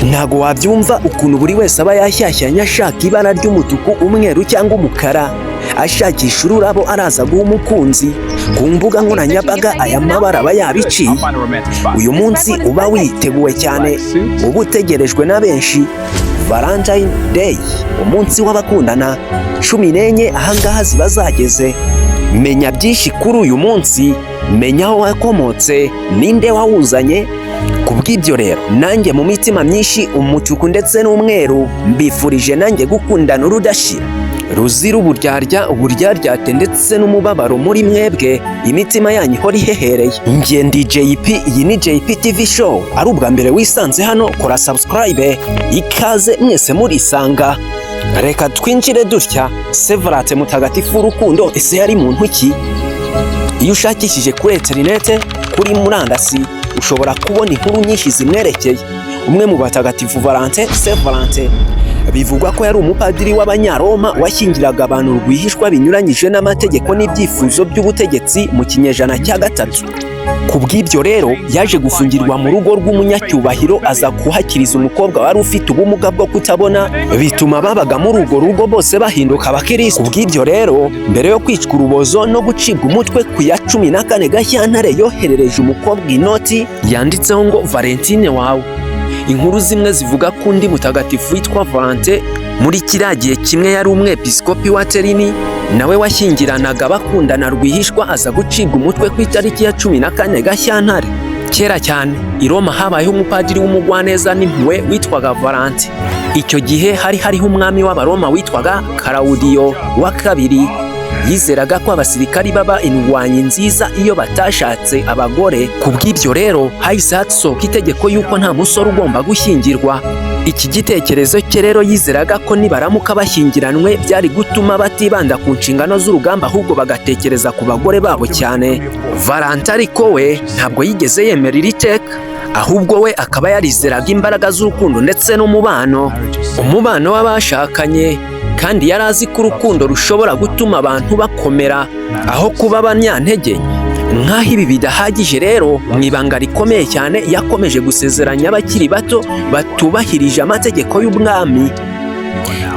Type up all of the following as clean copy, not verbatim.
Ntago wabyumva ukuntu buri wese aba yashyashyanye ashaka ibara ry'umutuku, umweru cyangwa umukara, ashakisha ururabo araza guha umukunzi. Ku mbuga nkoranyambaga aya mabara aba yabiciye. Uyu munsi uba witeguwe cyane, uba utegerejwe na benshi, Valentine Day, umunsi w'abakundana. 14 ahangaha ziba zageze. Menya byinshi kuri uyu munsi, menya aho wakomotse, ninde wawuzanye. Ku bw'ibyo rero, nanjye mu mitima myinshi, umutuku ndetse n'umweru, mbifurije nanjye gukundana urudashira, ruzira uburyarya, uburyaryate ndetse n'umubabaro. Muri mwebwe imitima yanyu ihora ihehereye. Njye ndi JP, iyi ni JP TV Show. Ari ubwa mbere wisanze hano, kora subscribe. Ikaze mwese, murisanga. Reka twinjire dutya. Saint Valentin, mutagatifu w'urukundo, ese yari muntu ki? Iyo ushakishije kuri interinete, kuri murandasi, ushobora kubona inkuru nyinshi zimwerekeye. Umwe mu batagatifu, Valentin, Saint Valentin, bivugwa ko yari umupadiri w'Abanyaroma washyingiraga abantu rwihishwa binyuranyije n'amategeko n'ibyifuzo by'ubutegetsi mu kinyejana cya gatatu. Ku bw'ibyo rero, yaje gufungirwa mu rugo rw'umunyacyubahiro, aza kuhakiriza umukobwa wari ufite ubumuga bwo kutabona, bituma babaga muri urwo rugo bose bahinduka abakirisitu. Ku bw'ibyo rero, mbere yo kwicwa urubozo no gucibwa umutwe ku ya 14 Gashyantare, yoherereje umukobwa inoti yanditseho ngo "Valentine wawe". Inkuru zimwe zivuga ko undi mutagatifu witwa Valentin, muri kiriya gihe kimwe yari umwepiskopi wa Terini, nawe washyingiranaga bakundana rwihishwa, aza gucibwa umutwe ku itariki ya 14 Gashyantare. Kera cyane i Roma habayeho umupadiri w'umugwaneza n'impuhwe witwaga Valentin. Icyo gihe hari hariho umwami w'Abaroma witwaga Karawudiyo wa Kabiri. Yizeraga ko abasirikari baba indwanyi nziza iyo batashatse abagore. Ku bw'ibyo rero, hahise hasohoka itegeko y'uko nta musore ugomba gushyingirwa. Iki gitekerezo cye rero, yizeraga ko nibaramuka bashyingiranwe byari gutuma batibanda ku nshingano z'urugamba, ahubwo bagatekereza ku bagore babo cyane. Valentin ariko we ntabwo yigeze yemera iri teka, ahubwo we akaba yarizeraga imbaraga z'urukundo ndetse n'umubano, umubano w'abashakanye. Kandi yari azi ko urukundo rushobora gutuma abantu bakomera aho kuba abanyantege nke. Nk'aho ibi bidahagije rero, mu ibanga rikomeye cyane yakomeje gusezeranya abakiri bato batubahirije amategeko y'ubwami.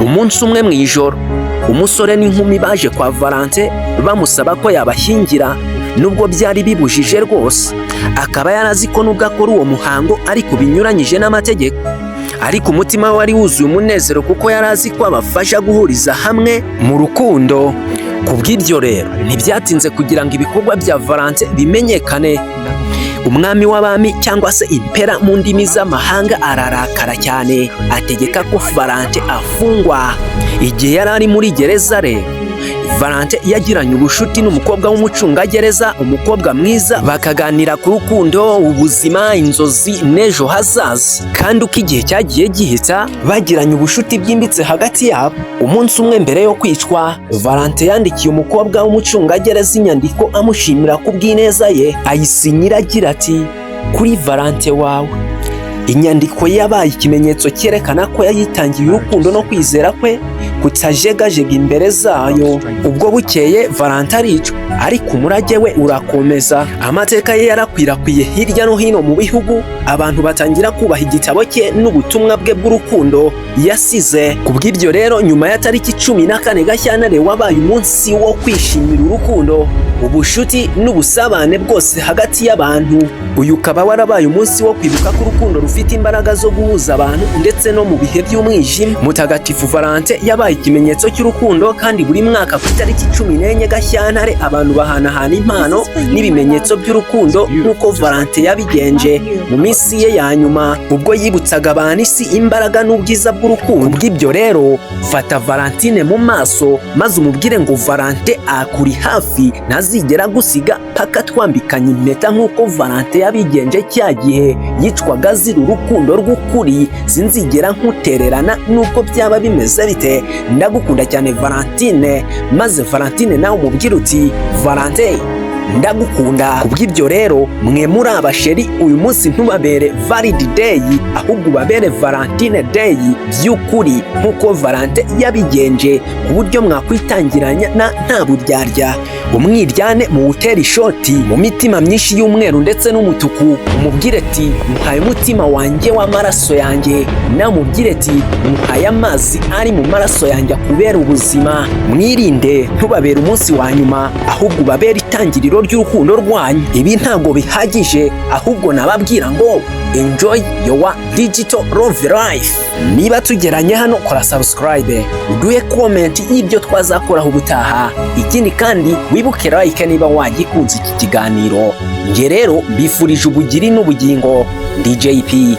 Umunsi umwe mu ijoro, umusore n'inkumi baje kwa Valentin bamusaba ko yabashyingira, nubwo byari bibujije rwose. Akaba yarazi ko nubwo akora uwo muhango ariko binyuranyije n'amategeko, ariko umutima we wari wuzuye umunezero kuko yari azi ko abafasha guhuriza hamwe mu rukundo. Ku bw'ibyo rero, ntibyatinze kugira ngo ibikorwa bya Valentin bimenyekane. Umwami w'abami, cyangwa se impera mu ndimi z'amahanga, ararakara cyane, ategeka ko Valentin afungwa. Igihe yari ari muri gereza rero, Valentin yagiranye ubushuti n'umukobwa w'umucungagereza, umukobwa mwiza, bakaganira ku rukundo, ubuzima, inzozi n'ejo hazaza. Kandi uko igihe cyagiye gihita, bagiranye ubushuti bwimbitse hagati yabo. Umunsi umwe mbere yo kwicwa, Valentin yandikiye umukobwa w'umucungagereza inyandiko amushimira ku bw'ineza ye, ayisinyira agira ati: "Kuri Valentin wawe". Inyandiko yabaye ikimenyetso cyerekana ko yayitangiye urukundo no kwizera kwe kutajegajega imbere zayo. Ubwo bukeye Valentin aricwa, ariko umurage we urakomeza. Amateka ye yarakwirakwiye hirya no hino mu bihugu, abantu batangira kubaha igitabo cye n'ubutumwa bwe bw'urukundo yasize. Ku bw'ibyo rero, nyuma ya tariki 14 Gashyantare wabaye umunsi wo kwishimira urukundo, ubushuti n'ubusabane bwose hagati y'abantu. Uyu ukaba warabaye umunsi wo kwibuka ko urukundo rufite imbaraga zo guhuza abantu ndetse no mu bihe by'umwijima. Mutagatifu Valentin yabaye ikimenyetso cy'urukundo, kandi buri mwaka ku itariki 14 Gashyantare abantu bahanahana impano n'ibimenyetso by'urukundo, nk'uko Valentin yabigenje mu minsi ye ya nyuma, ubwo yibutsaga abantu isi imbaraga n'ubwiza bw'urukundo. Bw'ibyo rero, fata Valentine mu maso maze umubwire ngo Valentin akuri hafi, ntazigera agusiga paka twambikanye impeta, nk'uko Valentin yabigenje cya gihe yicwaga azira urukundo rw'ukuri. Sinzigera nkutererana nubwo byaba bimeze bite. Ndagukunda cyane, Valentine. Maze Valentine nawe umubwire uti: "Valentin." "Ndagukunda." Kubw'ibyo rero, mwe muri abasheri, uyu munsi ntubabere valid day, ahubwo ubabere Valentine Day by'ukuri, nk'uko Valentin yabigenje, ku buryo mwakwitangiranya na nta buryarya. Umwiryane muwutera ishoti mu mitima myinshi y'umweru ndetse n'umutuku, umubwire ati: "Muhaye umutima wanjye w'amaraso yanjye." Nawe umubwire ati: "Muhaye amazi ari mu maraso yanjye akubera ubuzima." Mwirinde, ntubabere umunsi wa nyuma, ahubwo ubabere itangiriro ry'urukundo rwanyu. Ibi ntabwo bihagije, ahubwo nababwira ngo enjoy your digital love life. Niba tugeranye hano, kora subscribe, uduhe comment y'ibyo twazakoraho ubutaha. Ikindi kandi, wibuke like niba wagikunze iki kiganiro. Nge rero mbifurije ubugiri n'ubugingo. Ndi JP.